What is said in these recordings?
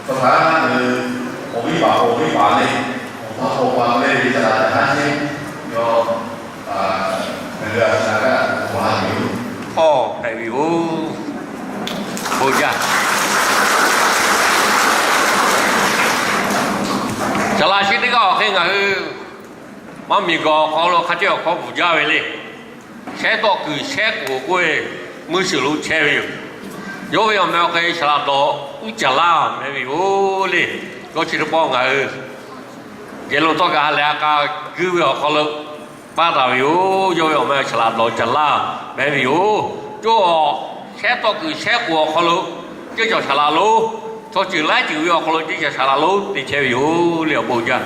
Tawˇ htaˇ, awˬ viˉ paˍ, awˬ viˉ paˍ le, awˬ hpaˇ hpaw pa leh ve ca la ca haˉ chehˇ, yawˇ, ngaˬ hui a sha g'aˇ a yoˬ. Hpehꞈ ve yoˬ. Bon jaˇ. Saˍ laꞈ chi teˇ g'aˇ awˬ hk'e ngaˬ hui maˇ miˬ gawˬ awˬ hk'aw lo hk'a ceh awˬ hk'aw bvuhˬ jaˇ ve le. Shehˉ tawˆ kuiˬ shehˉ k'oˍ k'oˆ ve meuˇ shiˍ lo chehˇ ve yoˬ. Yawˇ ve awˬ meh awˬ hk'e Saˍ laꞈ dawˬ uˉ caˍ laˇ meh ve yoˬ le. Yawˇ chi teˇ pawˆ ngaˬ hui geh lo tawˇ kaꞈ ha lehˬ a k'a guiˇ ve awˬ hk'aw lo paˇ taˍ ve yoˬ. Yawˇ ve awˬ meh Saˍ laꞈ dawˬ caˍ laˇ meh ve yoˬ. Yawˇ shehˉ tawˆ kuiˬ shehˉ k'oˍ awˬ hk'aw lo ceˇ cawˬ Saˍ laꞈ lonˉ, chaw ceuˬ laiˉ ceuˬ ve awˬ hk'aw lo ceˇ cawˬ Saˍ laꞈ lonˉ te chehˇ ve yoˬ le, awˬ bon jaˇ.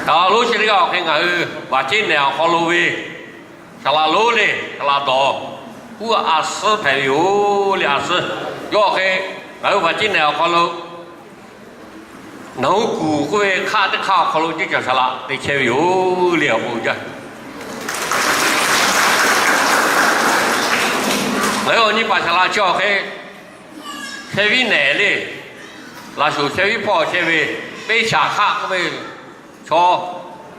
Saˍ laꞈ lonˉ chi teˇ g'aˇ awˬ hk'e ngaˬ hui vaˍ ceˇ nehˬ awˬ hk'aw lo ve Saˍ laꞈ lonˉ le, Saˍ laꞈ dawˬ uˉ a suhˉ hpehꞈ ve yoˬ le, a suhˉ. Yawˇ awˬ hk'e ngaˬ hui vaˍ ceˇ nehˬ awˬ hk'aw lo Naˍ hu kuˬ k'oˆ ve hk'aˆ teˇ hk'aˆ awˬ hk'aw lo ceˇ cawˬ Saˍ laꞈ te chehˇ ve yoˬ le, awˬ bon jaˇ. Ngaˬ hui awˬ nyi paˍ Saˍ laꞈ chi awˬ hk'e sheh viˉ nehˬ le, laꞈ shoˍ sheh viˉ hpawˇ chehˇ ve Peˇ shaˍ hk'aˆ k'oˆ ve chaw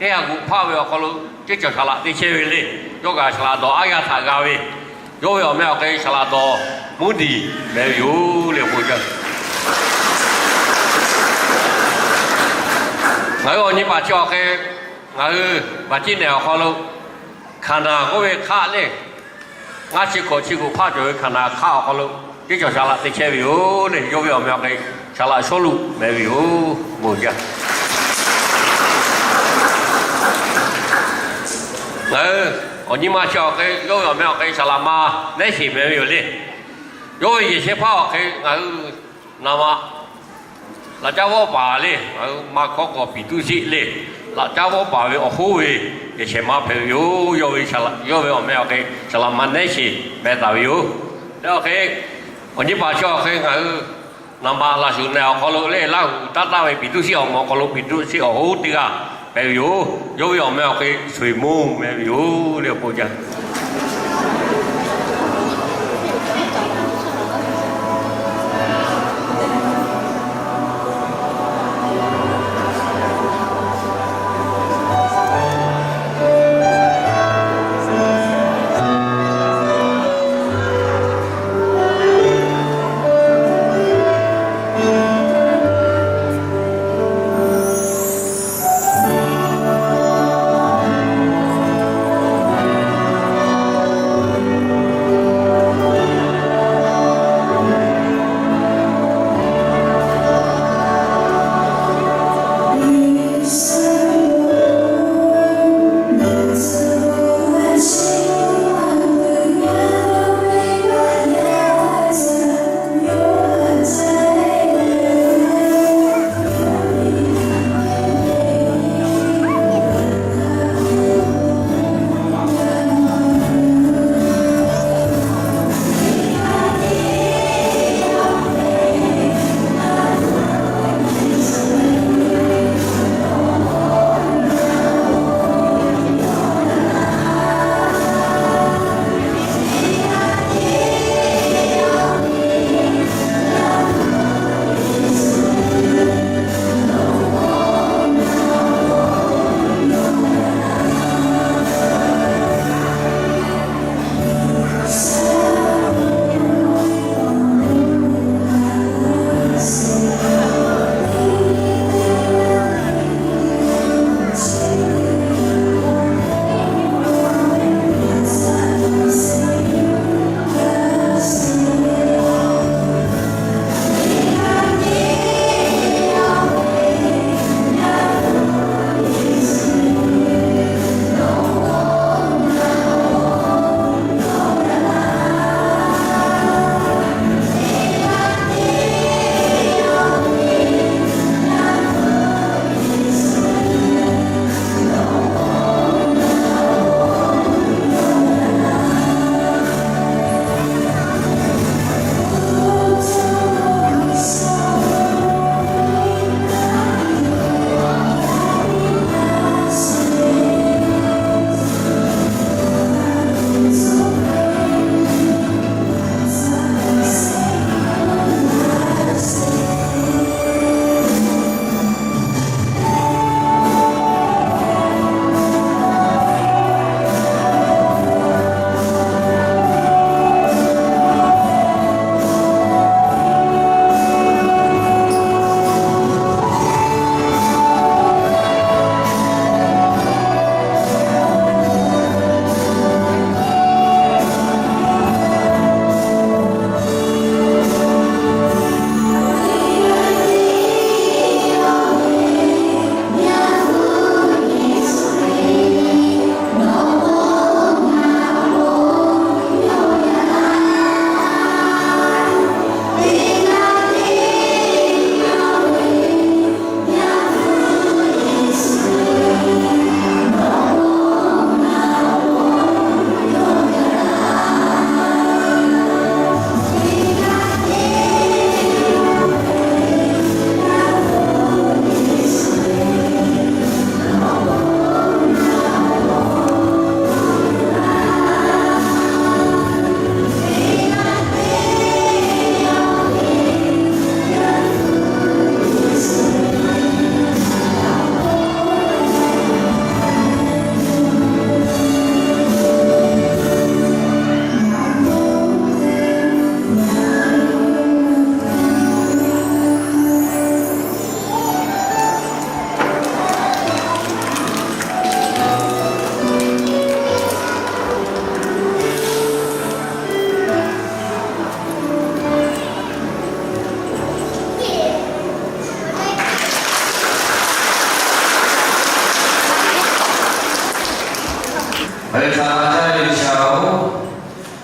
teˇ ha g'uꞈ hpaˆ ve awˬ hk'aw lo ceˇ cawˬ Saˍ laꞈ te chehˇ ve le. Yawˇ kaꞈ Saˍ laꞈ dawˬ aˉ yaˇ htaꞈ g'a ve, yawˇ ve awˬ meh awˬ hk'e Saˍ laꞈ dawˬ mvuhˇ diˍ meh ve yoˬ le, awˬ bon jaˇ. Ngaˬ hui awˬ nyi paˍ chi awˬ hk'e ngaˬ hui vaˍ ceˇ nehˬ awˬ hk'aw lo Hkaˍnanˍ k'oˆ ve hk'aˆ le, ngaˇ chi hkawꞈ chi g'uꞈ hpaˆ cawˬ ve Hkaˍnanˍ hk'aˆ awˬ hk'aw lo ceˇ cawˬ Saˍ laꞈ te chehˇ ve yoˬ le. Yawˇ ve awˬ meh awˬ hk'e Saˍ laꞈ Sawˉluꞈ meh ve yoˬ, bon jaˇ. Ngaˬ hui awˬ nyi ma chi awˬ hk'e yawˇ ve awˬ meh awˬ hk'e Saˍ laꞈ ma Nehˉ sheˍ meh ve yoˬ le. Yawˇ ve yehˬ shehˍ hpaˇ awˬ hk'e ngaˬ hui naˍ ma laꞈ caˉ vawˆ paˍ le, ngaˬ hui ma hkawˇ k'awꞈ Peˍtruˆ shiˆ le, laꞈ caˉ vawˆ paˍ ve awˬ hoˉ ve yehˬ shehˍ ma hpehꞈ ve yoˬ. Yawˇ ve, yawˇ ve awˬ meh awˬ hk'e Saˍ laꞈ ma Nehˉ sheˍ meh taˍ ve yoˬ. Leh awˬ hk'e awˬ nyi paˍ chi awˬ hk'e ngaˬ hui naˍ ma laꞈ shuˍ nehˬ awˬ hk'aw lo le, Laˇhuˍ taˇ taˇ ve Peˍtruˆ shiˆ awˬ moˍ awˬ hk'aw lo Peˍtruˆ shiˆ awˬ hoˉ teˇ g'aˇ hpehꞈ ve yoˬ. Yawˇ ve awˬ meh awˬ hk'e Suˍeˍmonˇ meh ve yoˬ le, awˬ bon jaˇ.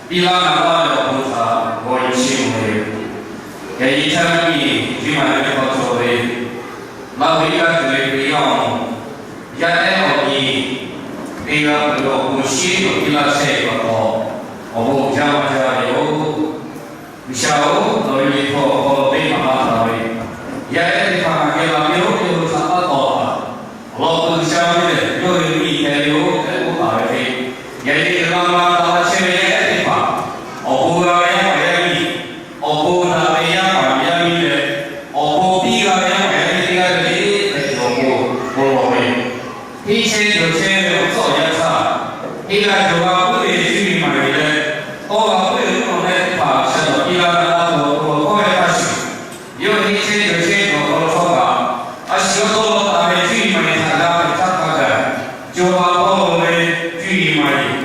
Piˇ laˇ naˍ laˇ ve awˬ bon htaꞈ g'aw yuˬ sheˍ ve yoˬ. Yaꞈ nyi htaˇ nyi nyi maˬ ve hk'aw cawˬ ve, Laˇ huˍ iˉ kaˆ tuˬ ve Hkriꞈ yaˇ awˬ moˍ, yaˇ ehˉ awˬ nyi teˇ g'aˇ peuˬ ve awˬ bon shinˉ awˬ piˇ laˇ chehˇ ve pa taw, awˬ bon uiˍ jaˇ maˇ jaˇ ve yoˬ. G'uiˬsha-oˬ, nawˬ ve liꞈ hpu awˬ hk'aw lo teˇ maˬ maˇ htaꞈ ve, yaˇ ehˉ teˇ hpaˍ ngaˬ geh la piˇ-oˆ tehꞈ hui htaꞈ taˇ tawˍ taˍ. Awˬ lawn k'o, G'uiˬsha ve lehˬ yawˇ ve mvuhˇ miˬ hpehꞈ ve yoˬ tehꞈ k'oˆ taˍ ve hk'e, yaꞈ nyi G'uiˬsha ma taˍ laˇ chehˇ ve yaˇ ehˉ teˇ hpaˍ, awˬ bon g'a ve yaˇ paˍ yaˇ miˇ, awˬ bon daꞈ ve yaˇ paˍ yaˇ miˇ leh, awˬ bon piˇ g'a ve yaˇ paˍ yaˇ miˇ teˇ g'aˇ le le hpehꞈ tuˬ awˬ pon bon lawˬ ve yoˬ. Henˇ chehˇ cawˬ chehˇ ve awˬ tcuhˉ awˬ yanˇ htaˇ, henˇ g'a cawˬ g'a puiˉ ve cuˇ yiˍ maˍ yiˍ leh, tawˇ g'a puiˉ ve mvuhˇ naw mehˆ teˇ hpaˍ G'uiˬsha nawˬ piˇ laˇ ve awˬ hk'aw ve hk'a shuˍ, yawˇ henˇ chehˇ cawˬ chehˇ ve awˬ hk'aw lo htawˇ kaꞈ, a shu yawˇ tawˇ law taˍ ve cuˇ yiˍ maˍ yiˍ htaꞈ g'a hpehꞈ htaˇ hk'a gaˬ, co ha hpawˇ lo ve cuˇ yiˍ maˍ yiˍ,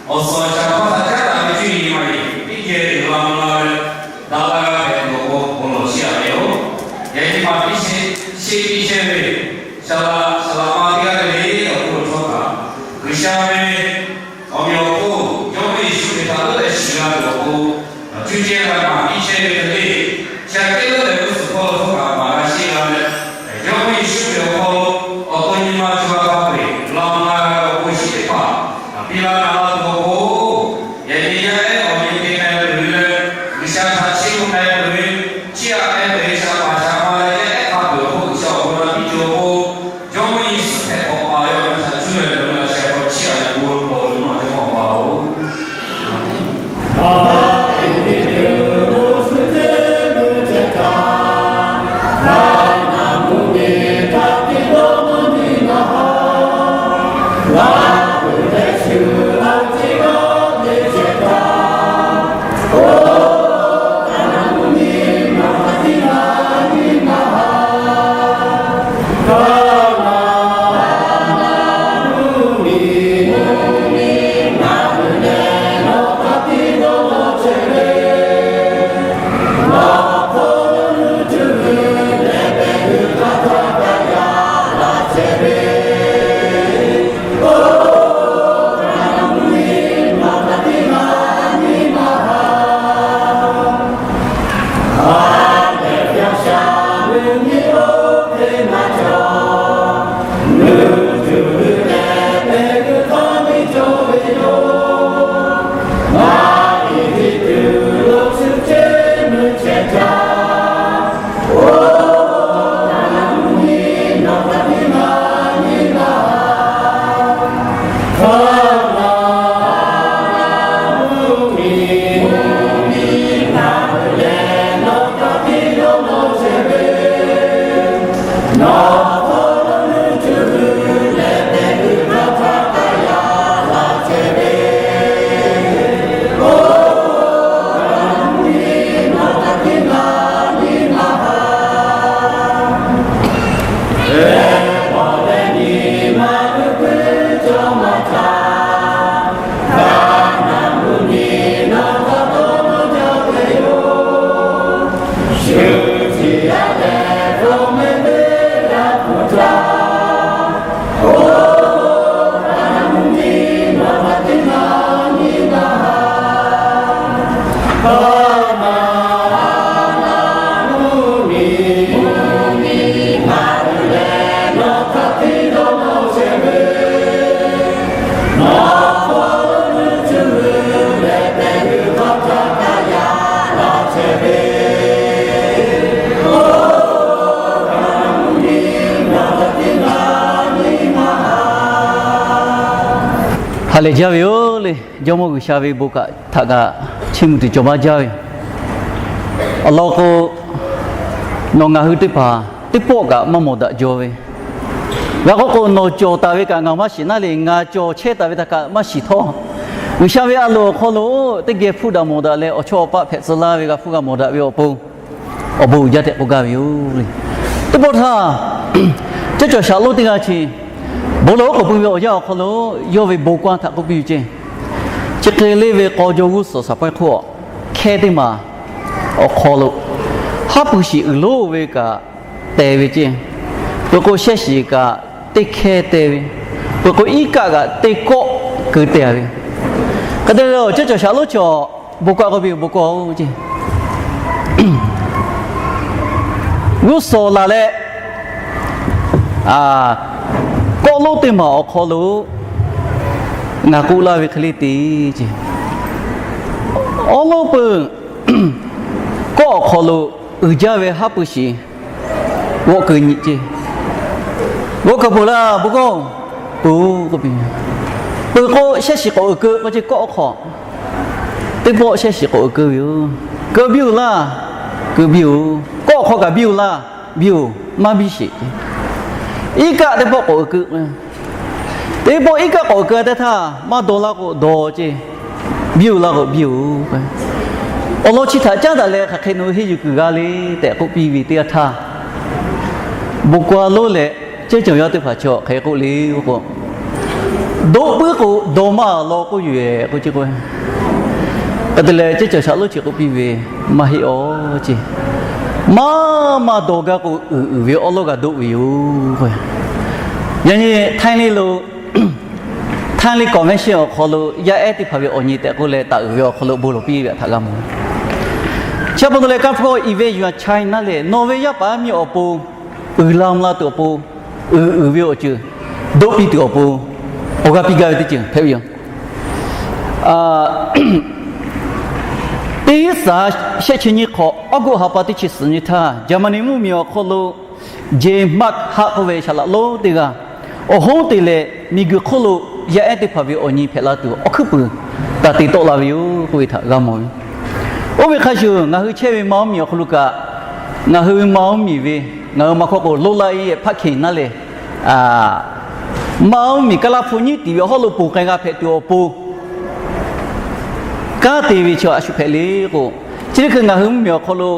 awˬ suhˍ awˬ shaˍ hpawˇ htaꞈ caˉ taˍ ve cuˇ yiˍ maˍ yiˍ teˇ geh uiˍ la mvuh la leh, daꞈ la g'a hpehꞈ tuˬ awˬ pon bon lawˬ sheˍ a ve yoˬ. Yaꞈ nyi maˍ piˇ sheˍ, sheˆ piˇ chehˇ ve, saˍ laꞈ saˍ laꞈ ma teˇ g'aˇ le le awˬ hk'oˆ lo htawˇ kaꞈ, G'uiˬsha ve awˬ meꞈ awˬ hponˇ Jawˇmawˇ Yeˍsuˆ Hkriꞈ htaꞈ leuˉ leh shiˍ g'a tuˬ awˬ pon, cuˇ cehˇ g'a maˍ piˇ chehˇ ve hk'e le, chi aꞈ kehˉ leuˉ leh g'uˇ suhˍ hk'aw lo htawˇ kaꞈ maˍ g'a sheˆ g'a leh, Jawˇmawˇ Yeˍsuˆ Hkriꞈ awˬ hk'aw lo awˬ to nyi ma co ha hk'a peu-eˬ la mvuh la g'a ve awˬ bon shinˉ teˇ hpaˍ piˇ laˇ g'a laˇ tuˬ awˬ pon, yaꞈ nyi yaˇ ehˉ awˬ nyi te k'ai peuˬ ve leh, G'uiˬsha htaꞈ chiˇ mvuh k'ai peuˬ ve, chiˇ aꞈ k'ai peuˬ ve shaˍ paˍ shaˍ ma leh yaˇ ehˉ hk'a peu-eˬ awˬ hk'oˆ G'uiˬsha awˬ bon naꞈ piˇ tuˬ awˬ pon, Jawˇmawˇ Yeˍsuˆ Hkriꞈ k'awꞈ paˍ ve awˬ bon htaꞈ cuˇ leh leuˬ la sheh k'aw chiˇ aꞈ yaꞈ bon bon lawˬ ve maˇ cawˬ maˇ pa-oˬ. Ha lehˬ jaˇ ve yoˬ le. Jawˇmawˇ G'uiˬsha ve bon kaꞈ htaꞈ kaꞈ chiˇ mvuh tuˬ cawˬ maˇ jaˇ ve. Awˬ lawn k'o, nawˬ ngaˬ hui teˇ hpaˍ teˇ pawˆ kaꞈ maˇ mawˬ daꞈ jaw ve, g'a k'oˆ k'o, nawˬ cawˬ taˍ ve kaꞈ ngaˬ maˇ shiˍ naˉ le, ngaˬ cawˬ chehˇ taˍ ve htaꞈ kaꞈ maˇ shiˍ htawˇ, G'uiˬsha ve a loˍ awˬ hk'aw lo teˇ geh hpuˇ daꞈ mawˬ daꞈ leh awˬ chawˇ awˬ paˆ hpehꞈ tcuh laˇ ve g'a hpuˇ g'a mawˬ daꞈ ve awˬ pon, awˬ bon uiˍ jaˇ tehꞈ k'oˆ gaˇ ve yoˬ le. Teˇ pawˆ htaˇ, ceˇ cawˬ shaˍ lonˉ teˇ g'aˇ chi bon lawˬ k'oˍ pui ve awˬ yanˇ awˬ hk'aw lo yawˇ ve bon kaˇ htaꞈ k'oˆ piˇ ve ceˇ. Chi hk'e le ve k'aw jaw g'uˇ suhˍ shaˍ pawehˇ hk'oˆ hkehˇ teˇ maˬ awˬ hk'aw lo, haˉ pui shiˍ uiˍ lonˉ ve kaꞈ te ve ceˇ. Peuˬ k'o, shehˇ shiˍ kaꞈ teˇ hkehˇ te ve, peuˬ k'o, iˉ kaˆ kaꞈ teˇ kawˆ keu te ve, Hk'e te leh, ceuˇ cawˬ shaꞈ lonˉ cawˬ, bon kawˆ k'oˆ piˇ, bon kawˆ-oˬ ceˇ. G'uˇ suhˍ laˬ leh, kawˆ lonˉ teˇ maˬ awˬ hk'aw lo ngaˬ k'oˆ laˇ ve hk'e le te ceˇ. Awˉ lawˉ peuˬ kawˆ awˬ hk'aw lo uiˍ jaˇ ve haˉ pui shiˍ g'awˆ keu nyi ceˇ. G'awˆ keu peuˬ laˇ, bon kawˆ-oˬ, peuˬ-oˬ k'oˆ piˇ. Peuˬ k'o, shehˆ shiˍ k'awꞈ uiˍ keu k'oˆ ceˇ, kawˆ hk'aw teˇ pawˆ shehˆ shiˍ k'awꞈ uiˍ keu ve yoˬ. Keu biˇ-oˬ laˇ, keu biˇ-oˬ. Kawˆ hk'aw kaꞈ biˇ-oˬ laˇ, biˇ-oˬ, maˇ biˇ sheˍ. Iˉ kaˆ teˇ pawˆ k'awꞈ uiˍ keu. Teˇ pawˆ iˉ kaˆ k'awꞈ uiˍ keu-a teˇ htaˇ, maˇ dawˇ laˇ k'o dawˇ ceˇ, biˇ-oˬ laˇ k'o biˇ-oˬ. Awˬ lawn chi htaꞈ caˉ daꞈ leh hk'aˬ hk'e nawˬ hui henˇ yuˬ kuiˬ g'a le tehꞈ k'oˆ piˇ ve teˇ yanˇ htaˇ, bon kawˆ lonˉ leh ceuˇ cawˬ yaˇ teˇ hpaˍ chi hk'aˬ hk'e k'oˆ le k'o, doˆ puiˉ k'o dawˇ maˇ law k'oˆ yoˬ k'oˆ ceˇ k'o, hk'e te leh ceuˇ cawˬ shaꞈ lonˉ chi k'oˆ piˇ ve, maˇ heˆ-oˬ ceˇ. Maˇ maˇ dawˇ gaˇ k'o, uiˍ uiˍ ve awˉ lawˉ g'a doˆ ve yoˬ. Yaꞈ nyi Thailand lo, Thailand convention awˬ hk'aw lo yaˇ ehˉ teˇ hpaˍ ve awˬ nyi tehꞈ k'oˆ leh, taˍ uiˍ ve awˬ hk'aw lo bon lawˬ piˇ ve htaꞈ g'a mawˬ. Chi pa taw leh, kanˇ hpawˇ event yuˬ-a China lehˬ, nawˬ ve yaˇ paˍ yaˇ miˇ awˬ pon uiˍ la mvuh la tuˬ awˬ pon, uiˍ uiˍ ve awˬ ceuˬ doˆ piˇ tuˬ awˬ pon, awˬ g'aˇ piˇ gaˇ ve teˇ ceuˬ hpehꞈ ve yoˬ. Teˇ hiˉ saˍ shehˆ chi nyiˇ hk'awꞈ, August ha pa teˇ chi suhˍ nyi htaˇ, Germany mvuhˇmiˬ awˬ hk'aw lo J. Mark Hart k'oˆ ve shaˍ laꞈ lonˉ teˇ g'aˇ awˬ hoˉ te leh, miˬguiˬ hk'oˆ lo yaˇ ehˉ teˇ hpaˍ ve awˬ nyi hpehꞈ la tuˬ awˬ hkuiˉ puiˍ taˍ te tawˆ la ve yoˬ k'oˆ ve htaꞈ g'a mawˬ ve. Oˇ ve hk'a shuˍ, ngaˬ hui chehˇ ve Manˇ mvuhˇmiˬ awˬ hk'aw lo kaꞈ, ngaˬ hui ve Manˇ mvuhˇmiˬ ve, ngaˬ hui maˇ hkawˇ k'o, loˉ laˇ-e hpaˆ hkeˬ naˉ leh, Manˇ mvuhˇmiˬ Kaˇlaˇ hpu nyiˉ tiꞈ ve awˬ hawˉ lo ponˬ k'ai g'a hpehꞈ tuˬ awˬ pon, kanˉ te ve chi a shu hpehꞈ le k'o, chi teˇ hkui ngaˬ hui mvuhˇmiˬ awˬ hk'aw lo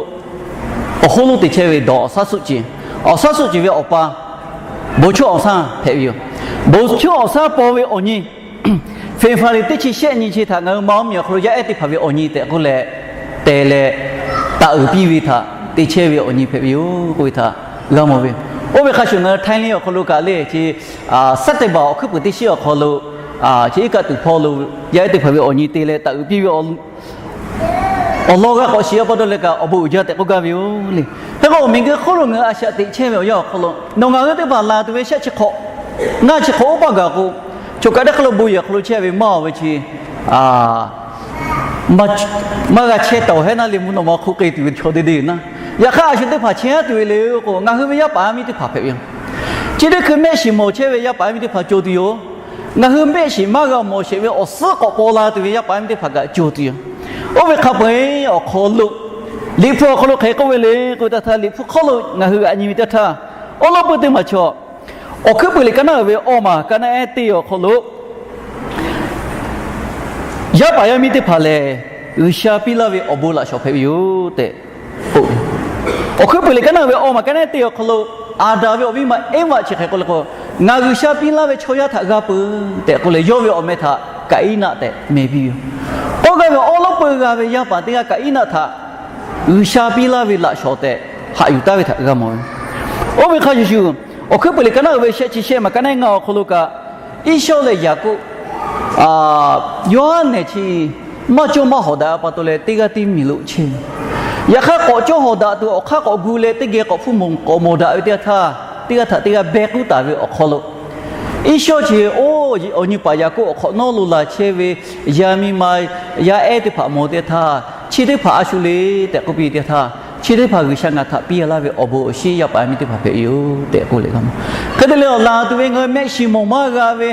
awˬ hoˉ lonˉ te chehˇ ve dawˬ awˬ shaˉ suˆ ceuˬ, awˬ shaˉ suˆ ceuˬ ve awˬ pa, bon chawˇ awˬ shaˉ hpehꞈ ve yoˬ. Bon chawˇ awˬ shaˉ paw ve awˬ nyi, February teˇ chi shehˆ nyi chi htaꞈ ngaˬ hui Manˇ mvuhˇmiˬ awˬ hk'aw lo yaˇ ehˉ teˇ hpaˍ ve awˬ nyi tehꞈ k'oˆ leh, te leh taˍ uiˍ piˇ ve htaꞈ te chehˇ ve awˬ nyi hpehꞈ ve yoˬ k'oˆ ve htaꞈ g'a mawˬ ve. Oˇ ve hk'a shuˍ, ngaˬ hui Thailand awˬ hk'aw lo kaꞈ le chi, September awˬ hkuiˉ puiˍ teˇ shiˉ awˬ hk'aw lo, chi iˉ kaˆ tuˬ hpawˇ lo yaˇ ehˉ teˇ hpaˍ ve awˬ nyi te leh taˍ uiˍ piˇ ve awˬ lawn g'a k'awꞈ shiˍ-a pa taw leh kaꞈ, awˬ bon uiˍ jaˇ tehꞈ k'oˆ gaˇ ve yoˬ le. Hk'e k'o, miˬguiˬ hk'oˆ lo ngaˬ hui a shaꞈ teꞈ chehˇ ve awˬ yanˇ awˬ hk'aw lo, nawˬ ngaˬ hui teˇ hpaˍ laˬ tuˬ ve shehˆ chi hk'awꞈ, ngaˇ chi hk'awꞈ oˇ paˇ gaˬ k'o, choˬ kaꞈ teˇ hk'aˇ lo bon yehˬ hk'aw lo chehˇ ve maˇ ve chi maˇ g'a chehˇ taˍ-oˬ hehˉ naˉ le, mvuhˇ naw ma hk'oˆ k'ai tuˬ ve chaw te te naˉ. Yaꞈ hk'aˇ, a shu teˇ hpaˍ chehˇ tuˬ ve le k'o, ngaˬ hui ve yaˇ paˍ yaˇ miˇ teˇ hpaˍ hpehꞈ ve yoˬ. Chi teˇ hkui mehˆ shiˍ mawˬ chehˇ ve yaˇ paˍ yaˇ miˇ teˇ hpaˍ cawˬ tuˬ yoˬ. Ngaˬ hui mehˆ shiˍ maˇ g'a mawˬ sheˍ ve awˬ suhˉ k'awꞈ paw la tuˬ ve yaˇ paˍ yaˇ miˇ teˇ hpaˍ kaꞈ cawˬ tuˬ yoˬ. Oˇ ve hk'a peu-eˬ awˬ hk'aw lo, Liꞈ hpu awˬ hk'aw lo hk'e k'oˆ ve le k'o, teˇ htaˇ Liꞈ hpu hk'aw lo ngaˬ hui g'aꞈ nyi ve teˇ htaˇ, awˉ lawˉ peuˬ teˇ maˬ chaw awˬ hkuiˉ puiˍ liꞈ ka naˉ uiˍ ve awˇ maˬ ka naˉ ehˉ teˇ awˬ hk'aw lo, yaˇ paˍ yaˇ miˇ teˇ hpaˍ lehˬ, G'uiˬsha piˇ laˇ ve awˬ bon laꞈ shawˍ hpehꞈ ve yoˬ tehꞈ k'oˆ ve. Awˬ hkuiˉ puiˍ liꞈ ka naˉ uiˍ ve awˇ maˬ ka naˉ ehˉ teˇ awˬ hk'aw lo, Aˍdanˍ ve awˬ viˉ ma Eˇvaꞈ chi hk'e k'oˆ le k'o, ngaˬ G'uiˬsha piˇ laˇ ve chaw yaˇ htaꞈ g'a peuˬ tehꞈ k'oˆ leh, yawˇ ve awˬ meh htaꞈ Kaˍiˉnaˆ tehꞈ meh piˇ ve yoˬ. K'oˆ gaˇ ve awˉ lawˉ peuˬ g'a ve yaˇ paˍ teˇ g'aˇ Kaˍiˉnaˆ htaꞈ G'uiˬsha piˇ laˇ ve laꞈ shawˍ tehꞈ haꞈ yuˬ taˍ ve htaꞈ g'a mawˬ ve. Oˇ ve hk'a shuˍ shuˍ, awˬ hkuiˉ puiˍ liꞈ ka naˉ uiˍ ve shehˆ chi shehˆ maˬ ka naˉ ehˉ ngaˇ awˬ hk'aw lo kaꞈ, Iˉsawˇ leh Yaˍkoˆ, Yoˇhanˬ nehˬ chi maˇ cawˇ maˇ hawˍ daꞈ-a pa taw leh, teˇ g'aˇ teˇ miˬ lo chehˇ ve. Yaꞈ hk'aˇ, k'awꞈ cawˇ hawˍ daꞈ tuˬ awˬ hk'aˇ k'awꞈ gu leh, teˇ geh k'awꞈ hpfuhˇ mawˬ k'awꞈ mawˬ daꞈ ve teˇ g'aˇ htaˇ, teˇ g'aˇ htaꞈ teˇ g'aˇ beh k'uˉ taˍ ve awˬ hk'aw lo, Iˉsawˇ chi, oˇ, awˬ nyi paˍ Yaˍkoˆ awˬ hk'awꞈ nawˉ lo laˬ chehˇ ve yaˇ miˇ ma, yaˇ ehˉ teˇ hpaˍ mawˬ teˇ htaˇ, chi teˇ hpaˍ a shu le tehꞈ k'oˆ piˇ teˇ htaˇ, chi teˇ hpaˍ G'uiˬsha ngaˬ htaꞈ piˇ laˇ ve awˬ bon awˬ shiˉ yaˇ paˍ yaˇ miˇ teˇ hpaˍ hpehꞈ ve yoˬ tehꞈ k'oˆ leh g'a mawˬ. Hk'e te leh, awˬ laˬ tuˬ ve ngaˬ hui mehˆ shiˍ mawˬ maˇ g'a ve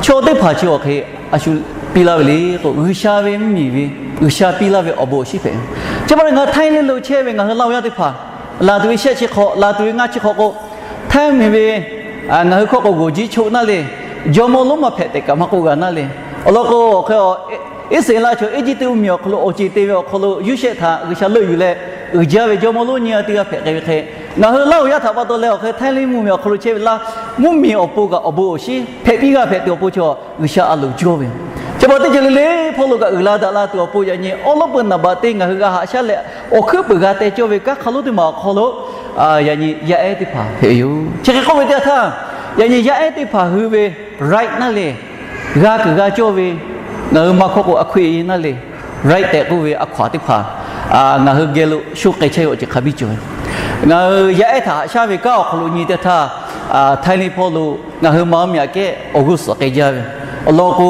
chaw teˇ hpaˍ chi awˬ hk'e a shu piˇ laˇ ve le k'o, G'uiˬsha ve mvuhˇmiˬ ve, G'uiˬsha piˇ laˇ ve awˬ bon awˬ shiˉ hpehꞈ ve. Chi pa taw ngaˬ hui Thailand lo chehˇ ve ngaˬ hui Laˇhuˍ yaˇ teˇ hpaˍ, laˬ tuˬ ve shehˆ chi hk'awꞈ, laˬ tuˬ ve ngaˇ chi hk'awꞈ k'o, Thaiˇ miˬ ve ngaˬ hui hkawˇ k'o g'oˬ jiˇ choˆ naˉ le, jawˇmawˇ lonˉ maˇ hpehꞈ tehꞈ kaꞈ maˇ k'oˆ g'a naˉ le. Awˬ lawn k'o, awˬ hk'e Iˉsaˍreˍlaˆ chaw Eˇjiˇtuꞈ mvuhˇmiˬ awˬ hk'aw lo awˬ ceˬ te ve awˬ hk'aw lo Yuˇshehˆ htaꞈ G'uiˬsha leuˆ yuˬ leh, uiˍ jaˇ ve jawˇmawˇ lonˉ nyiˇ g'aˇ teˇ g'aˇ hpehꞈ k'ai ve hk'e, ngaˬ hui Laˇhuˍ yaˇ htaꞈ pa taw leh awˬ hk'e Thaiˇ mvuhˇmiˬ awˬ hk'aw lo chehˇ ve laˇ, mvuhˇmiˬ awˬ pon kaꞈ awˬ bon awˬ shiˉ hpehꞈ piˇ g'a hpehꞈ tuˬ awˬ pon chaw G'uiˬsha a loˍ cawˇ ve. Chi pa taw teˇ ceuˬ le le hpawˇ lo kaꞈ uiˍ la daꞈ la tuˬ awˬ pon yaꞈ nyi awˉ lawˉ peuˬ naˍ baꞈ te ngaˬ hui g'a haꞈ shaˉ leh, awˬ hkuiˉ puiˍ g'a teh cawˇ ve kanˉ hk'a lonˉ teˇ maˬ awˬ hk'aw lo, yaꞈ nyi yaˇ ehˉ teˇ hpaˍ hpehꞈ ve yoˬ. Chi hk'e k'oˆ ve teˇ yanˇ htaˇ, yaꞈ nyi yaˇ ehˉ teˇ hpaˍ hui ve right naˉ le, g'a kuiˬ g'a cawˇ ve Ngaˬ hui maˇ hkawˇ k'o, earthquake naˉ leh, right tehꞈ k'oˆ ve a hkaw aˬ teˇ hpaˍ ngaˬ hui geh lo sho k'ai chehˇ ve awˬ ceuˬ hk'a biˇ cawˬ ve. Ngaˬ hui yaˇ ehˉ htaꞈ haꞈ shaˉ ve kanˉ awˬ hk'aw lo nyi teˇ htaˇ, Thailand hpawˇ lo ngaˬ hui ma oˇ miˬ aꞈ kehˉ awˬ g'uˇ suhˍ k'ai jaˇ ve, awˬ lawn k'o,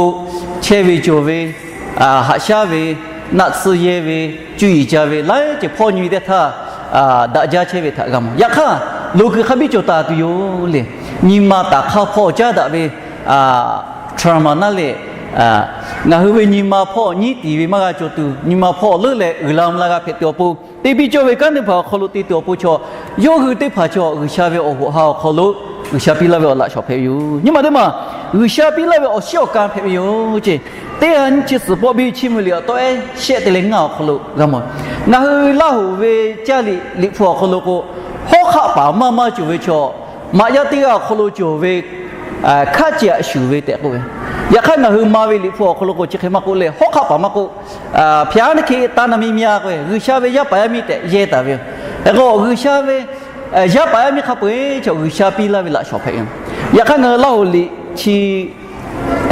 chehˇ ve cawˬ ve, haꞈ shaˉ ve, naˆ tsuhˇ yehˇ ve, cuˇ yiˍ ca ve laiˉ ceuˬ hpawˇ nyi ve teˇ htaˇ, daꞈ jaˇ chehˇ ve htaꞈ g'a mawˬ. Yaꞈ hk'aˇ, loˍ kuiˬ hk'a biˇ cawˬ taˍ tuˬ yoˬ le. Nyi ma taˍ hk'aˇ hpawˇ caˉ daꞈ ve trauma naˉ leh, ngaˬ hui ve nyi ma hpawˇ nyiˉ tiˍ ve maˇ g'a cawˬ tuˬ, nyi ma hpawˇ leuˉ leh uiˍ la mvuh la g'a hpehꞈ tuˬ awˬ pon, te biˇ cawˇ ve kanˉ teˇ hpaˍ awˬ hk'aw lo te tuˬ awˬ pon chaw, yawˇ hui teˇ hpaˍ chaw G'uiˬsha ve awˬ hoꞈ ha awˬ hk'aw lo G'uiˬsha piˇ laˇ ve awˬ laꞈ shawˍ hpehꞈ ve yoˬ. Nyi ma teˇ maˬ, G'uiˬsha piˇ laˇ ve awˬ shiˉ awˬ ka hpehꞈ ve yoˬ ce. Teˇ ha nyiˇ chi suhˍ pawˆ biˇ chiˇ mvuh liꞈ awˬ tawˆ ehˉ shehˆ te leh ngaˇ awˬ hk'aw lo g'a mawˬ. Ngaˬ hui Laˇ hoꞈ ve caˇ liꞈ liꞈ hpu awˬ hk'aw lo k'o, hawˉ hk'aˆ paˍ maˇ maˇ cawˬ ve chaw, maꞈ yaˇ teˇ g'aˇ awˬ hk'aw lo cawˬ ve hkaˆ ce aꞈ shuˍ ve tehꞈ k'oˆ ve. Yaꞈ hk'aˇ, ngaˬ hui ma ve liꞈ hpu awˬ hk'aw lo k'o, chi hk'e maˇ k'oˆ leh, hawˉ hk'aˆ paˍ maˇ k'oˆ, ဘုရားသခင် သား သမီးများ k'o, G'uiˬsha ve yaˇ paˍ yaˇ miˇ tehꞈ yehˇ taˍ ve yoˬ. Hk'e k'o, G'uiˬsha ve yaˇ paˍ yaˇ miˇ hk'a peu-eˬ chaw G'uiˬsha piˇ laˇ ve laꞈ shawˍ hpehꞈ ve yoˬ. Yaꞈ hk'aˇ, ngaˬ hui Laˇ hoꞈ liꞈ chi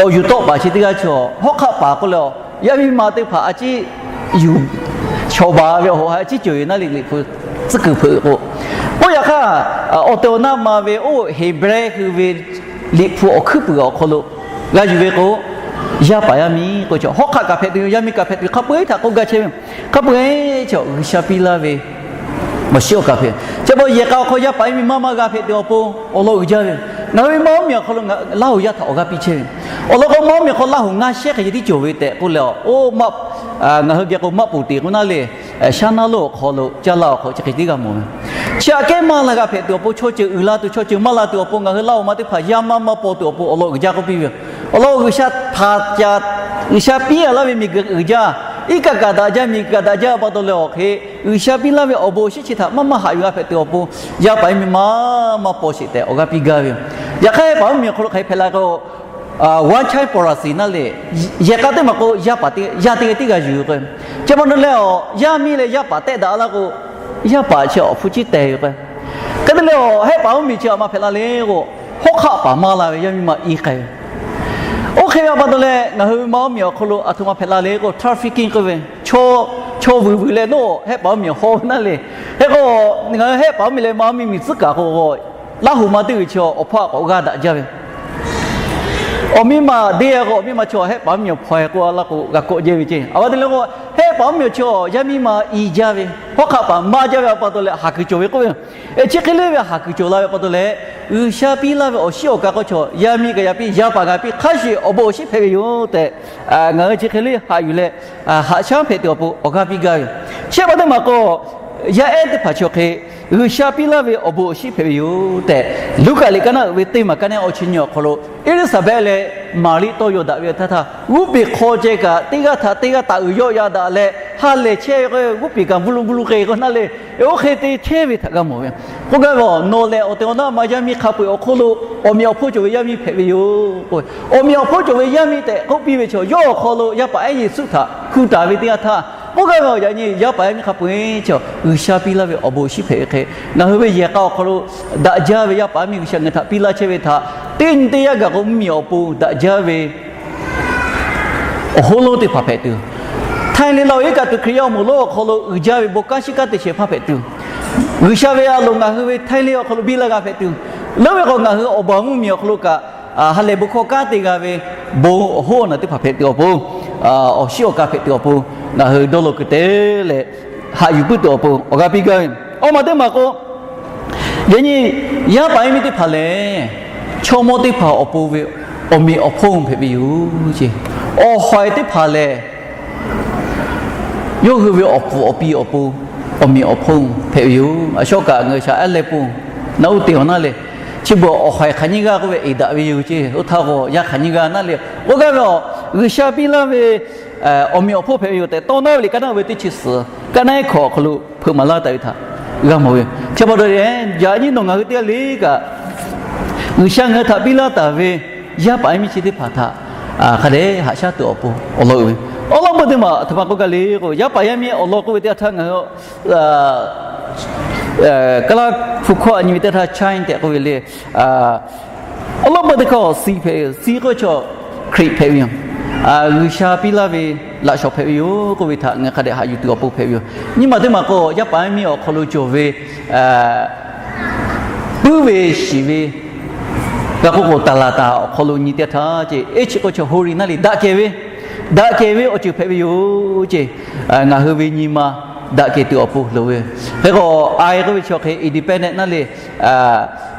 awˬ yuˬ tawˆ paˍ chi teˇ g'aˇ chaw, hawˉ hk'aˆ paˍ k'oˆ leh, yaˇ miˇ ma teˇ hpaˍ a ciˉ yuˬ shawˍ baˬ ve awˬ hoꞈ ha a ciˉ cawˬ ve naˉ leh, liꞈ hpu tcuhˉ kuiˬ hpeuꞈ k'o, oˇ yaꞈ hk'aˇ, awˬ tehˬ awˬ na ma ve oˇ Heˍbrehˇ hui ve liꞈ hpu awˬ hkuiˉ puiˍ awˬ hk'aw lo g'a yuˬ ve k'o, yaˇ paˍ yaˇ miˇ k'o, chaw hawˉ hk'aˆ kaꞈ hpehꞈ tuˬ yoˬ, yaˇ miˇ kaꞈ hpehꞈ tuˬ yoˬ, hk'a peu-eˬ htaꞈ k'oˆ gaˇ chehˇ ve yoˬ. Hk'a peu-eˬ chaw G'uiˬsha piˇ laˇ ve awˬ shiˉ awˬ ka hpehꞈ. Chi pa taw yehˬ k'a awˬ hk'aw yaˇ paˍ yaˇ miˇ maˇ maˇ g'a hpehꞈ tuˬ awˬ pon awˬ lawn uiˍ jaˇ ve yoˬ. Ngaˬ hui ve maˇ oˇ miˬ awˬ hk'aw lo Laˇ hoꞈ yaˇ htaꞈ awˬ g'aˇ piˇ chehˇ ve yoˬ. Awˬ lawn k'o, maˇ oˇ miˬ awˬ hk'aw Laˇ hoꞈ ngaˇ shehˉ hk'e ceh tiˉ cawˬ ve tehꞈ k'oˆ leh, oˇ, ngaˬ hui geh k'o maˆ poˍ teꞈ k'o naˉ leh, shaˉ naˉ lonˉ awˬ hk'aw lo, caˇ laˇ awˬ hk'aw lo chi hk'e tiˉ g'a mawˬ ve. Chi aꞈ kehˉ maˇ la g'a hpehꞈ tuˬ awˬ pon, chaw ceuˬ uiˍ la tuˬ, chaw ceuˬ maˇ la tuˬ awˬ pon ngaˬ hui Laˇ hoꞈ ma teˇ hpaˍ yaˇ maˇ maˇ paw tuˬ awˬ pon awˬ lawn uiˍ jaˇ k'oˆ piˇ ve yoˬ. Awˬ lawn k'o, G'uiˬsha htaꞈ ca, G'uiˬsha piˇ laˇ ve miˬguiˬ uiˍ jaˇ, iˉ kaˆ kaꞈ daꞈ jaˇ, miˬguiˬ kaꞈ daꞈ jaˇ pa taw leh awˬ hk'e, G'uiˬsha piˇ laˇ ve awˬ bon awˬ shinˉ chi htaꞈ maˇ maˇ haꞈ yuˬ g'a hpehꞈ tuˬ awˬ pon, yaˇ paˍ yaˇ miˇ maˇ maˇ paw sheˍ tehꞈ awˬ g'aˇ piˇ gaˇ ve yoˬ. Yaꞈ hk'aˇ, hehˉ paˍ mvuhˇ miˬ awˬ hk'aw lo hk'aˬ hk'e hpehꞈ la k'o, one child policy naˉ leh, yehˬ k'a teˇ maˬ k'o, yaˇ paˍ teˇ, yaˇ teˇ g'aˇ tiˉ g'a yuˬ k'o, chi pa taw leh, yaˇ miˇ leh yaˇ paˍ tehˆ daꞈ laˇ k'o, yaˇ paˍ chi awˬ hpfuhˇ ciˉ teh ve k'o, hk'e te leh, hehˉ paˍ mvuhˇ miˬ chi htaꞈ maˇ hpehꞈ la le k'o, hawˉ hk'aˆ paˍ maˇ la ve yaˇ miˇ ma iˉ k'ai ve. Oˇ hk'e ve pa taw leh, ngaˬ hui ma oˇ miˬ awˬ hk'aw lo aˬ htoꞈ ma hpehꞈ la le k'o, trafficking k'oˆ ve, chaw, chaw vuiˬ vuiˬ leh nawˬ hehˉ paˍ mvuhˇ miˬ hawˇ ve naˉ leh, hk'e k'o, ngaˬ hui hehˉ paˍ mvuhˇ miˬ leh ma mvuhˇ miˬ tcuhˉ kaꞈ k'o, Laˇ hoꞈ ma teˇ g'uiˬ chi awˬ hpawˇ aꞈ k'awꞈ g'aˇ daꞈ jaˇ ve. Awˬ miˇ ma deˇ a k'o, awˬ miˇ ma chaw hehˉ paˍ mvuhˇ miˬ hpawˇ e k'oˆ a laˇ k'o, g'a kawˆ jehˇ ve ceˇ. A pa taw leh k'o, hehˉ paˍ mvuhˇ miˬ chaw yaˇ miˇ ma i jaˇ ve, hawˉ hk'aˆ paˍ maˇ jaˇ ve pa taw leh haˍ kuiˬ cawˬ ve k'oˆ ve yoˬ. Chi hk'e le ve haˍ kuiˬ cawˬ la ve pa taw leh, G'uiˬsha piˇ laˇ ve awˬ shiˉ awˬ ka k'o, chaw yaˇ miˇ kaꞈ yaˇ piˇ, yaˇ paˍ kaꞈ piˇ, hk'a shuˍ awˬ bon awˬ shinˉ hpehꞈ ve yoˬ tehꞈ, ngaˬ hui chi hk'e le haꞈ yuˬ leh, haꞈ shaˉ hpehꞈ tuˬ awˬ pon awˬ g'aˇ piˇ gaˇ ve yoˬ. Chi pa taw maˬ k'o, yaˇ ehˉ teˇ hpaˍ chaw hk'e G'uiˬsha piˇ laˇ ve awˬ bon awˬ shinˉ hpehꞈ ve yoˬ tehꞈ, Luˉkaꞈ liꞈ ka naˆ uiˍ ve teˇ maˬ ka naˆ awˬ chi nyi awˬ hk'aw lo, Eˇliˇsaˍbehˆ leh Maˍriˆ tawˇ yaw daꞈ ve awˬ htaˇ htaˇ, g'uˇ peˬ hk'aw ceh kaꞈ teˇ g'aˇ htaꞈ teˇ g'aˇ taˍ uiˍ yawˆ yan daꞈ leh, ha lehˬ chehˇ ve k'o, g'uˇ peˬ kaꞈ bvuhˇ lu bvuhˇ lu k'ai k'o naˉ leh, oˇ hk'e te chehˇ ve htaꞈ g'a mawˬ ve. K'oˆ gaˇ ve, nawˬ lehˬ awˬ tehˬ awˬ na ma yaˇ miˇ hk'a peu-eˬ awˬ hk'oˆ lo awˬ meꞈ awˬ hponˇ cawˬ ve yaˇ miˇ hpehꞈ ve yoˬ k'o, awˬ meꞈ awˬ hponˇ cawˬ ve yaˇ miˇ tehꞈ k'oˆ piˇ ve chaw, yawˇ awˬ hk'aw lo yaˇ paˍ ehˉ Yeˍsuˆ htaꞈ hku taˍ ve teˇ yanˇ htaˇ, k'oˆ gaˇ ve, awˬ yaꞈ nyi yaˇ paˍ yaˇ miˇ hk'a peu-eˬ chaw G'uiˬsha piˇ laˇ ve awˬ bon awˬ shinˉ hpehꞈ ve hk'e, ngaˬ hui ve yehˬ k'a awˬ hk'aw lo daꞈ jaˇ ve yaˇ paˍ yaˇ miˇ G'uiˬsha ngaˬ hui htaꞈ piˇ laˇ chehˇ ve htaꞈ, teˇ nyi teˇ yanˇ gaˬ k'o mvuhˇmiˬ awˬ pon daꞈ jaˇ ve awˬ hoˉ lonˉ teˇ hpaˍ hpehꞈ tuˬ, Htaiˇ leh Laˇ hoꞈ iˉ kaˆ tuˬ Hkriꞈ yaˇ awˬ moˍ lonˉ awˬ hk'aw lo uiˍ jaˇ ve bon kanˉ shiˉ kanˉ te shehˍ hpaˇ hpehꞈ tuˬ, G'uiˬsha ve a loˍ ngaˬ hui ve Htaiˇ leh awˬ hk'aw lo biˇ laˇ g'a hpehꞈ tuˬ, leuˉ ve k'o ngaˬ hui awˬ baˬ mvuhˇmiˬ awˬ hk'aw lo kaꞈ ha lehˬ bon hkawˇ kanˉ te g'a ve bon awˬ hoˉ awˬ naˬ teˇ hpaˍ hpehꞈ tuˬ awˬ pon, awˬ shiˉ awˬ ka hpehꞈ tuˬ awˬ pon, ngaˬ hui dawˇ law kuiˬ te leh haꞈ yuˬ puiˉ tuˬ awˬ pon awˬ g'aˇ piˇ gaˇ ve. Awˬ maˬ teˇ maˬ k'o, yaꞈ nyi yaˇ paˍ yaˇ miˇ teˇ hpaˍ lehˬ, chaw mawˇ teˇ hpaˍ awˬ pon ve awˬ meꞈ awˬ hponˇ hpehꞈ ve yoˬ ce. Awˬ hawehˍ teˇ hpaˍ lehˬ, yawˇ hui ve awˬ puˍ awˬ pi awˬ pon awˬ meꞈ awˬ hponˇ hpehꞈ ve yoˬ. A shawˉ kaꞈ ngaˬ hui shaˍ ehˉ leh pon naꞈ uˉ te awˬ naˉ leh, chi beuꞈ awˬ hawehˍ hk'aˬ nyiˇ g'aˇ k'oˆ ve eˍ daꞈ ve yoˬ ce. Oˇ htaˇ k'o yaˇ hk'aˬ nyiˇ g'aˇ naˉ leh, k'oˆ gaˇ ve, G'uiˬsha piˇ laˇ ve awˬ meꞈ awˬ hponˇ hpehꞈ ve yoˬ tehꞈ, Tawˇ naˉ ve liꞈ ka naˆ uiˍ ve teˇ chi suhˍ ka naˆ ehˉ hkawꞈ awˬ hk'aw lo hpeuꞈ maˍ laˇ taˍ ve htaꞈ g'a mawˬ ve yoˬ. Chi pa taw leh, yaꞈ nyi nawˬ ngaˬ hui teˇ g'aˇ le kaꞈ G'uiˬsha ngaˬ hui htaꞈ piˇ laˇ taˍ ve yaˇ paˍ yaˇ miˇ chi teˇ hpaˍ htaꞈ hk'a dehꞈ haꞈ shaˉ tuˬ awˬ pon awˬ lawn uiˍ ve. Awˬ lawn peuˬ teˇ maˬ a htoꞈ ma k'oˆ gaˇ le k'o, yaˇ paˍ yaˇ miˇ awˬ lawn k'oˆ ve teˇ yanˇ htaˇ ngaˬ hui Kaˇlaˇ hpu hkawˇ a nyi ve teˇ htaˇ chi tehꞈ k'oˆ ve le. Awˬ lawn peuˬ teˇ hkawˇ suh hpehꞈ ve yoˬ. Suh k'oˆ ve chaw Hkriꞈ hpehꞈ ve yoˬ. G'uiˬsha piˇ laˇ ve laꞈ shawnˍ hpehꞈ ve yoˬ k'oˆ ve htaꞈ ngaˬ hk'a dehꞈ haꞈ yuˬ tuˬ awˬ pon hpehꞈ ve yoˬ. Nyi ma teˇ maˬ k'o, yaˇ paˍ yaˇ miˇ awˬ hk'aw lo cawˬ ve puiˉ ve shiˍ ve g'a k'oˆ k'o, taˍlaˍtaˍ awˬ hk'aw lo nyi teˇ htaˇ ce, eˇ chi k'o chaw hori naˇ le daꞈ kehˬ ve, daꞈ kehˬ ve awˬ ceuˬ hpehꞈ ve yoˬ ce. Ngaˬ hui ve nyi ma daꞈ kehˬ tuˬ awˬ pon loˍ ve. Hk'e k'o, a k'oˆ ve chaw hk'e independent naˇ le,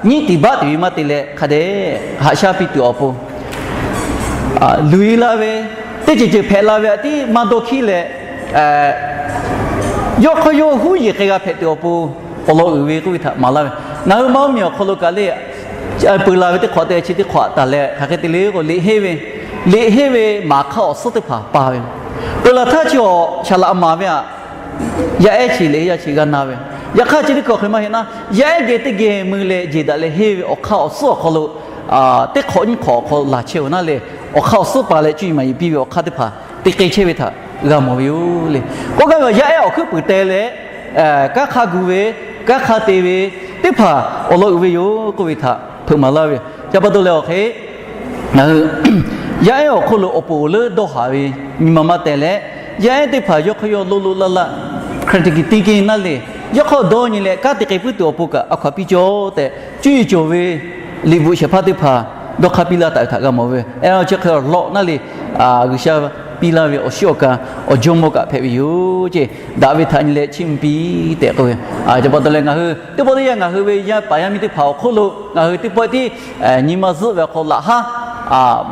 nyiˉ tiˍ baˆ tuˬ ve maˇ te leh hk'a dehꞈ haꞈ shaˉ piˇ tuˬ awˬ pon, luˬ la ve, teˇ ceuˬ ceuˬ hpehꞈ la ve htaꞈ tiˉ maˇ dawˇ hkiˉ leh, yawˇ hk'aw yawˇ huˉ yeˬ hk'e g'a hpehꞈ tuˬ awˬ pon awˬ lawn uiˍ ve k'oˆ ve htaꞈ maˍ laˇ ve. Ngaˬ hui maˇ mvuhˇmiˬ awˬ hk'aw lo kaꞈ le, peuˬ la ve teˇ hk'awꞈ te chi teˇ hk'awꞈ taˍ leh hk'aˬ hk'e te le k'o, liꞈ henˇ ve, liꞈ henˇ ve maˍ hk'aˇ awˬ suhˉ teˇ hpaˍ pa ve. Peuˬ laˬ htaˇ chi awˬ shaˍ laꞈ maˍ ve htaꞈ yaˇ ehˉ chi liꞈ henˇ yaˇ chi g'a na ve. Yaꞈ hk'aˇ chi teˇ hkawˇ hk'e maˇ heˆ naˉ, yaˇ ehˉ geh teˇ geh mui leh jeˬ daꞈ leh henˇ ve awˬ hk'aˇ awˬ suhˉ awˬ hk'aw lo teˇ hk'awꞈ nyiˇ hk'awꞈ awˬ hk'aw lo laˬ chehˇ ve naˉ leh, awˬ hk'aˇ awˬ suhˉ pa leh cuˇ yiˍ maˍ yiˍ piˇ ve awˬ hk'aˇ teˇ hpaˍ te k'ai chehˇ ve htaꞈ g'a mawˬ ve yoˬ le. K'oˆ gaˇ ve, yaˇ ehˉ awˬ hkuiˉ puiˍ teh leh kanˉ hk'a gu ve, kanˉ hk'a te ve teˇ hpaˍ awˬ lawn uiˍ ve yoˬ k'oˆ ve htaꞈ hpeuꞈ maˍ laˇ ve. Chi pa taw leh awˬ hk'e, ngaˬ hui yaˇ ehˉ awˬ hk'oˆ lo awˬ pon leuˉ dawˇ haˍ ve nyi ma maˇ teh leh, yaˇ ehˉ teˇ hpaˍ yawˇ hk'aw yawˇ loˇ loˇ laˇ laˇ, critical thinking naˇ le, yawˇ hk'aw dawˇ nyi leh kanˉ te k'ai puiˉ tuˬ awˬ pon kaꞈ a hkaw anˬ piˇ cawˇ tehꞈ, cuˇ yiˍ cawˬ ve liꞈ bvuhꞈ shehˍ hpaˇ teˇ hpaˍ dawˇ hk'aˇ piˇ laˇ taˍ ve htaꞈ g'a mawˬ ve. Ehˉ, chi hk'e lawꞈ naˇ le, G'uiˬsha piˇ laˇ ve awˬ shinˉ awˬ kaˍ awˬ jawˇmawˇ kaꞈ hpehꞈ ve yoˬ ce. Daꞈ ve htaꞈ nyi leh chiˇ mvuh piˇ tehꞈ k'oˆ ve. Chi pa taw leh ngaˬ hui teˇ pawˆ teˇ yanˇ ngaˬ hui ve yaˇ paˍ yaˇ miˇ teˇ hpaˍ awˬ hk'oˆ lo ngaˬ hui teˇ pawˆ tiˉ nyi ma zuhˆ ve awˬ hk'aw laꞈ haˉ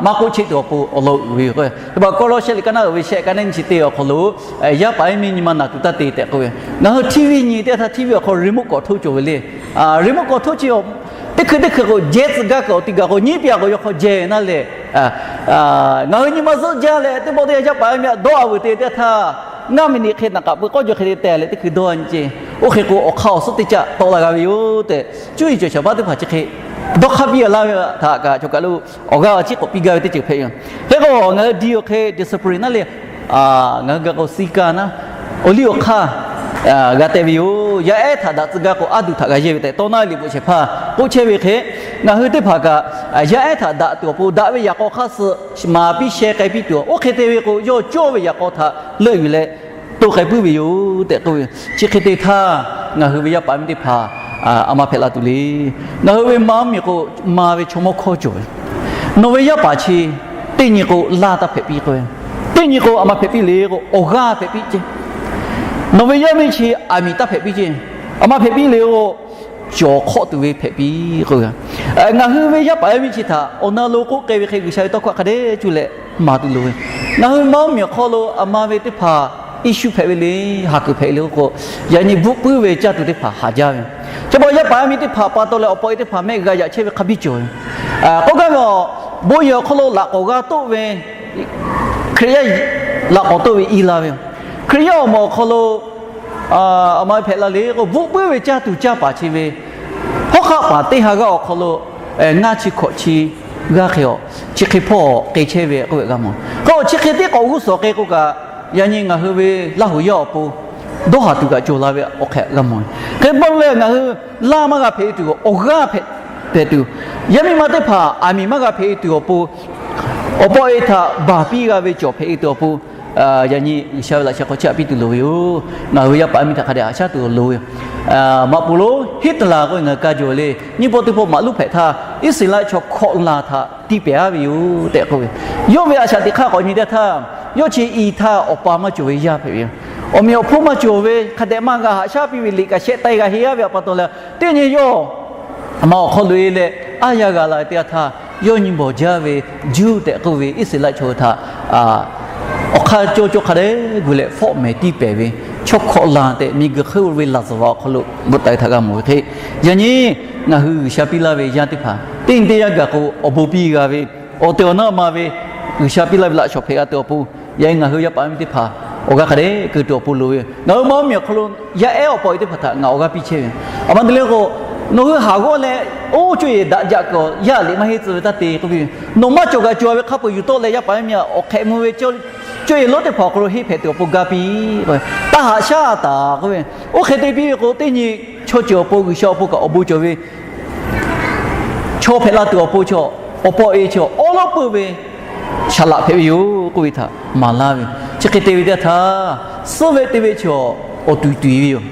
maˇ k'oˆ cheˆ tuˬ awˬ pon awˬ lawn uiˍ ve yoˬ. Teˇ hpaˍ Kawˇlawˇsehˆ liꞈ ka naˉ uiˍ ve shehˆ ka neˉ nyi chi teˇ awˬ hk'aw lo, yaˇ paˍ yaˇ miˇ nyi ma naˬ tuˬ taˇ te tehꞈ k'oˆ ve. Ngaˬ hui TV nyi teˇ htaˇ TV awˬ hk'aw remote control cawˬ ve le. Remote control chi teˇ hkui teˇ hkui k'o jehˇ tcuh gaˇ kaꞈ awˬ ti gaˬ k'o nyiˉ piˇ a k'o yawˇ hk'aw jehˇ naˉ leh, ngaˬ hui nyi ma zuhˆ jaˇ leh teˇ pawˆ teˇ yanˇ yaˇ paˍ yaˇ miˇ a dawˇ a vuiˬ te teˇ htaˇ, ngaˇ miˬniꞈ hk'e naꞈ k'aꞈ pui k'awˇ jaw hk'e te teh leh teˇ hkui dawˇ nyi ce. Oˇ hk'e k'o awˬ hk'aˇ awˬ suhˉ teˇ caˆ tawˆ la g'a ve yoˬ tehꞈ, cuˇ yiˍ cawˬ shaˍ paˇ teˇ hpaˍ chi hk'e dawˇ hk'aˇ piˇ a laˇ ve htaꞈ kaꞈ chaw kaˬ lo awˬ g'aˇ awˬ ciˉ k'awꞈ piˇ gaˇ ve teˇ ceuˬ hpehꞈ yoˬ. Hk'e k'o ngaˬ hui di awˬ hk'e discipline naˉ le, ngaˬ hui ga k'o siˉ kaˇ naˉ, awˬ liˇ awˬ hk'aˇ g'a teh ve yoˬ. Yaˇ ehˉ htaꞈ daꞈ tcuh gaˇ k'o aˉ duˬ htaꞈ g'a yehˇ ve tehꞈ tawˇ naˉ liꞈ bvuhꞈ shehˍ hpaˇ k'oˆ chehˇ ve hk'e, ngaˬ hui teˇ hpaˍ kaꞈ yaˇ ehˉ htaꞈ daꞈ tuˬ awˬ pon daꞈ ve yaꞈ k'aw hk'aˇ suh maˍ piˇ sheh k'ai piˇ tuˬ, oˇ hk'e te ve k'o yawˇ cawˇ ve yaꞈ k'aw htaꞈ leuˆ yuˬ leh to k'ai puiˉ ve yoˬ tehꞈ k'oˆ ve. Chi hk'e te htaˇ ngaˬ hui ve yaˇ paˍ yaˇ miˇ teˇ hpaˍ a ma hpehꞈ la tuˬ le. Ngaˬ hui ve ma mvuhˇmiˬ k'o, ma ve chaw mawˇ hkawˇ cawˬ ve, nawˬ ve yaˇ paˍ chi teˇ nyi k'o laˇ taˇ hpehꞈ piˇ k'oˆ ve, teˇ nyi k'o a ma hpehꞈ piˇ le k'o awˬ g'aˇ hpehꞈ piˇ ce. Nawˬ ve yaˇ miˇ chi aˬ miˍ taˇ hpehꞈ piˇ ce. A ma hpehꞈ piˇ le k'o cawˬ hk'awˆ tuˬ ve hpehꞈ piˇ k'oˆ ve. Ngaˬ hui ve yaˇ paˍ yaˇ miˇ chi htaꞈ awˬ na lo k'oˆ k'ai ve hk'e G'uiˬsha ve tawˇ hkawˇ hk'a dehꞈ cuˇ leh maˍ tuˬ loˍ ve. Ngaˬ hui ma mvuhˇmiˬ awˬ hk'aw lo a ma ve teˇ hpaˍ issue hpehꞈ ve le, haˍ kuiˬ hpehꞈ ve le k'oˆ k'o, yaꞈ nyi bvuhˆ puiˉ ve caˇ tuˬ teˇ hpaˍ haˍ jaˇ ve. Chi pa yaˇ paˍ yaˇ miˇ teˇ hpaˍ pa taw leh awˬ pa e teˇ hpaˍ mehˆ g'a yaꞈ chehˇ ve hk'a biˇ cawˬ ve. K'oˆ gaˇ ve, bon yehˬ awˬ hk'aw lo laꞈ k'awꞈ g'a toˆ ve, Hkriꞈ yaˇ laꞈ k'awꞈ toˆ ve i la ve yoˬ. Hkriꞈ yaˇ awˬ moˍ awˬ hk'aw lo a ma hpehꞈ la le k'o, bvuhˆ puiˉ ve caˇ tuˬ caˇ paˍ chi ve hawˉ hk'aˆ paˍ teˇ ha g'aˇ awˬ hk'aw lo ngaˇ chi hkawꞈ chi g'aˇ hk'e a, chi hk'e hpawˇ k'ai chehˇ ve k'oˆ ve g'a mawˬ. K'o chi hk'e teˇ k'awꞈ g'uˇ suhˍ k'ai k'o kaꞈ, yaꞈ nyi ngaˬ hui ve Laˇ huˍ yaˇ awˬ pon dawˇ haˍ tuˬ kaꞈ cawˬ la ve awˬ hk'e g'a mawˬ. Hk'e pa leh ngaˬ hui laˇ maˇ g'a hpehꞈ e tuˬ awˬ g'aˇ hpehꞈ hpehꞈ tuˬ, yaˇ miˇ ma teˇ hpaˍ aˬ miˍ maˇ g'a hpehꞈ e tuˬ awˬ pon, awˬ pa e htaꞈ baˬ piˇ g'a ve cawˬ hpehꞈ e tuˬ awˬ pon, yaꞈ nyi G'uiˬsha ve laꞈ sheh hk'aw chiˇ aꞈ piˇ tuˬ loˍ ve yoˬ. Ngaˬ hui ve yaˇ paˍ yaˇ miˇ htaꞈ hk'a dehꞈ haꞈ shaˉ tuˬ loˍ ve yoˬ. Maꞈ poˍ lonˉ Hiˉtlaˍ k'oˆ ve ngaˬ hui ka jawˬ le, nyiˇ pawˆ teˇ pawˆ maꞈ luˉ hpehꞈ htaˇ, Iˉsaˍreˍlaˆ chaw hkawꞈ laˬ htaꞈ tiˇ pehˍ aˉ ve yoˬ tehꞈ k'oˆ ve. Yawˇ ve a shaꞈ teꞈ hk'aˇ k'awꞈ nyi teˇ htaˇ, yawˇ chi i htaˇ awˬ pa maˇ cawˬ ve yaˇ hpehꞈ ve yoˬ. Awˬ meꞈ awˬ hponˇ maˇ cawˬ ve hk'a dehꞈ maˇ g'a haꞈ shaˉ piˇ ve liꞈ kaꞈ shehˆ taiˇ g'a heˆ aˉ ve a pa taw leh, teˇ nyi yawˇ maꞈ awˬ hk'aw loꞈ e leh aˉ yaˇ g'a la ve teˇ yanˇ htaˇ, yawˇ nyi bawˬ jaˇ ve Juˇ tehꞈ k'oˆ ve Iˉsaˍreˍlaˆ chaw hui htaꞈ awˬ hk'aˇ cawˇ cawˇ hk'a dehꞈ gu leh fawˆ mehˍ tiˇ pehˍ ve, chaw hkawꞈ laˬ tehꞈ miˬguiˬ hk'eˆ oˇ ve laˍzaˍvaˍ awˬ hk'aw lo bvuhꞈ taˍ ve htaꞈ g'a mawˬ ve hk'e, yaꞈ nyi ngaˬ hui G'uiˬsha piˇ laˇ ve yaˇ teˇ hpaˍ teˇ nyi teˇ yanˇ gaˬ k'o awˬ bon piˇ g'a ve, awˬ tehˬ awˬ na ma ve G'uiˬsha piˇ laˇ ve laꞈ shawnˍ hpehꞈ g'a tuˬ awˬ pon, yaꞈ nyi ngaˬ hui yaˇ paˍ yaˇ miˇ teˇ hpaˍ awˬ g'aˇ hk'a dehꞈ keu tuˬ awˬ pon loˍ ve yoˬ. Ngaˬ hui maˇ mvuhˇmiˬ awˬ hk'aw lo yaˇ ehˉ awˬ pa e teˇ hpaˍ htaꞈ ngaˬ awˬ g'aˇ piˇ chehˇ ve yoˬ. A ma te leh k'o, nawˬ hui haˍ g'awˇ leh oˇ co e daꞈ jaꞈ kaꞈ yaˇ liꞈ maˇ henˇ tcuh ve taˇ te k'oˆ ve yoˬ. Nawˬ maˇ cawˬ kaꞈ cawˬ ve hk'a peu-eˬ yuˬ tawˆ leh yaˇ paˍ yaˇ miˇ awˬ hk'ehꞈ mvuh ve co e lonˉ teˇ hpaˍ awˬ hk'aw lo henˇ hpehꞈ tuˬ awˬ pon ga piˇ, taˇ haꞈ shaˉ taˍ k'oˆ ve. Oˇ hk'e te piˇ ve k'o, teˇ nyi chaw ceuˬ awˬ pon G'uiˬsha awˬ pon kaꞈ awˬ bon cawˬ ve chaw hpehꞈ la tuˬ awˬ pon chaw, awˬ pa e chaw awˉ lawˉ peuˇ ve shaˍ laꞈ hpehꞈ ve yoˬ k'oˆ ve htaꞈ maˍ laˇ ve yoˬ. Chi hk'e te ve teˇ htaˇ, suhˉ veˆ teˇ veˆ chi awˬ tuˬ tuˬ ve yoˬ.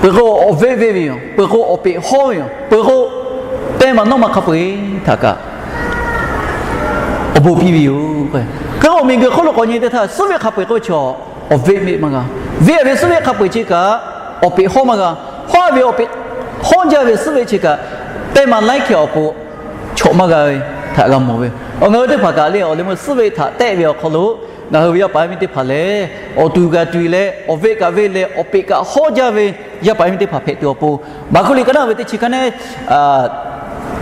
Peuˬ k'o awˬ veˆ veˆ ve yoˬ. Peuˬ k'o awˬ peꞈ hawˉ ve yoˬ. Peuˬ k'o tehˇ maˬ nawˉ ma hk'a peu-eˬ htaꞈ kaꞈ awˬ bon piˇ ve yoˬ. Hk'e k'o miˬguiˬ hk'oˆ lo k'awꞈ nyi teˇ htaˇ, suhˉ veˆ hk'a peu-eˬ k'oˆ ve chaw awˬ veˆ meˆ maˇ g'a. Veˆ ve suhˉ veˆ hk'a peu-eˬ chi kaꞈ awˬ peꞈ hawˉ maˇ g'a. Hawˉ ve awˬ peꞈ hawˉ jaˇ ve suhˉ veˆ chi kaꞈ tehˇ maˬ laiˉ hkeh awˬ pon chawꞈ maˇ g'a ve htaꞈ g'a mawˬ ve. Awˬ, ngaˬ hui teˇ hpaˍ kaꞈ le awˬ leh meuˇ suhˉ veˆ htaꞈ tehˆ ve awˬ hk'aw lo ngaˬ hui ve yaˇ paˍ yaˇ miˇ teˇ hpaˍ lehˬ, awˬ tuˬ kaꞈ tuˬ leh awˬ veˆ kaꞈ veˆ leh awˬ peꞈ kaꞈ hawˉ jaˇ ve yaˇ paˍ yaˇ miˇ teˇ hpaˍ hpehꞈ tuˬ awˬ pon, Maˍkuˆ liꞈ ka naˉ ve teˇ chi ka neˉ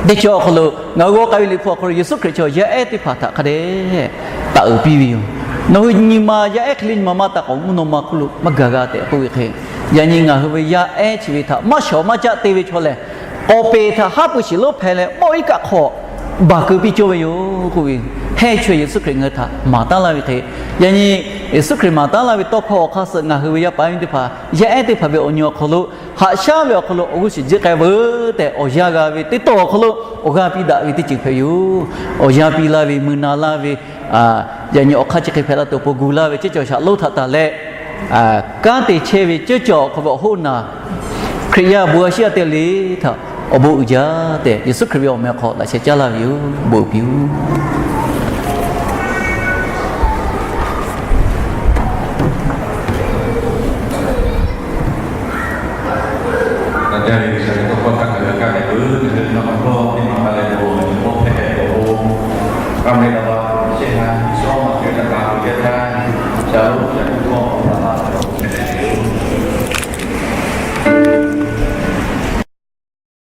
teˇ chi awˬ hk'aw lo ngaˬ hui g'aw k'ai ve liꞈ hpu awˬ hk'aw lo Yeˍsuˆ Hkriꞈ chaw yaˇ ehˉ teˇ hpaˍ htaꞈ hk'a dehꞈ taˍ uiˍ piˇ ve yoˬ. Nawˬ hui nyi ma yaˇ ehˉ hk'e le nyi ma maˇ taˍ k'o, mvuhˇ naw ma hk'oˆ lo maˇ gaˬ g'a tehꞈ k'oˆ ve hk'e, yaꞈ nyi ngaˬ hui ve yaˇ ehˉ chi ve htaꞈ maˇ shawˍ maˇ caˆ te ve chaw lehˬ, awˬ peꞈ htaꞈ haˉ pui shiˍ lonˉ hpehꞈ leh mawˇ iˉ kaˆ hk'aw baˬ keu piˇ cawˇ ve yoˬ k'oˆ ve, heˇ chaweh Yeˍsuˆ Hkriꞈ ngaˬ hui htaꞈ maˍ taˉ laˇ ve hk'e, yaꞈ nyi Yeˍsuˆ Hkriꞈ maˍ taˉ laˇ ve tawˇ hkawˇ awˬ hk'aˇ suh ngaˬ hui ve yaˇ paˍ yaˇ miˇ teˇ hpaˍ, yaˇ ehˉ teˇ hpaˍ ve awˬ nyi awˬ hk'aw lo haꞈ shaˉ ve awˬ hk'aw lo awˬ g'uˇ suhˍ jiˆ k'ai veuˬ tehꞈ awˬ yanˇ g'a ve teˇ tawˇ awˬ hk'aw lo awˬ g'aˇ piˇ daꞈ ve teˇ ceuˬ hpehꞈ yoˬ. Awˬ yanˇ piˇ laˇ ve, mui na laˇ ve, yaꞈ nyi awˬ hk'aˇ chi hk'e hpehꞈ la tuˬ awˬ pon gu laˇ ve ceˇ cawˬ shaꞈ lonˉ htaꞈ tanˬ leh, kanˉ te chehˇ ve ceˇ cawˬ awˬ hk'aw ve awˬ hoˉ naˬ Hkriꞈ yaˇ bon a shiˉ a te le htaꞈ awˬ bon uiˍ jaˇ tehꞈ Yeˍsuˆ Hkriꞈ ve awˬ meh awˬ hk'aw laꞈ sheh caˉ laˇ ve yoˬ. Bon uiˍ piˇ-oˬ.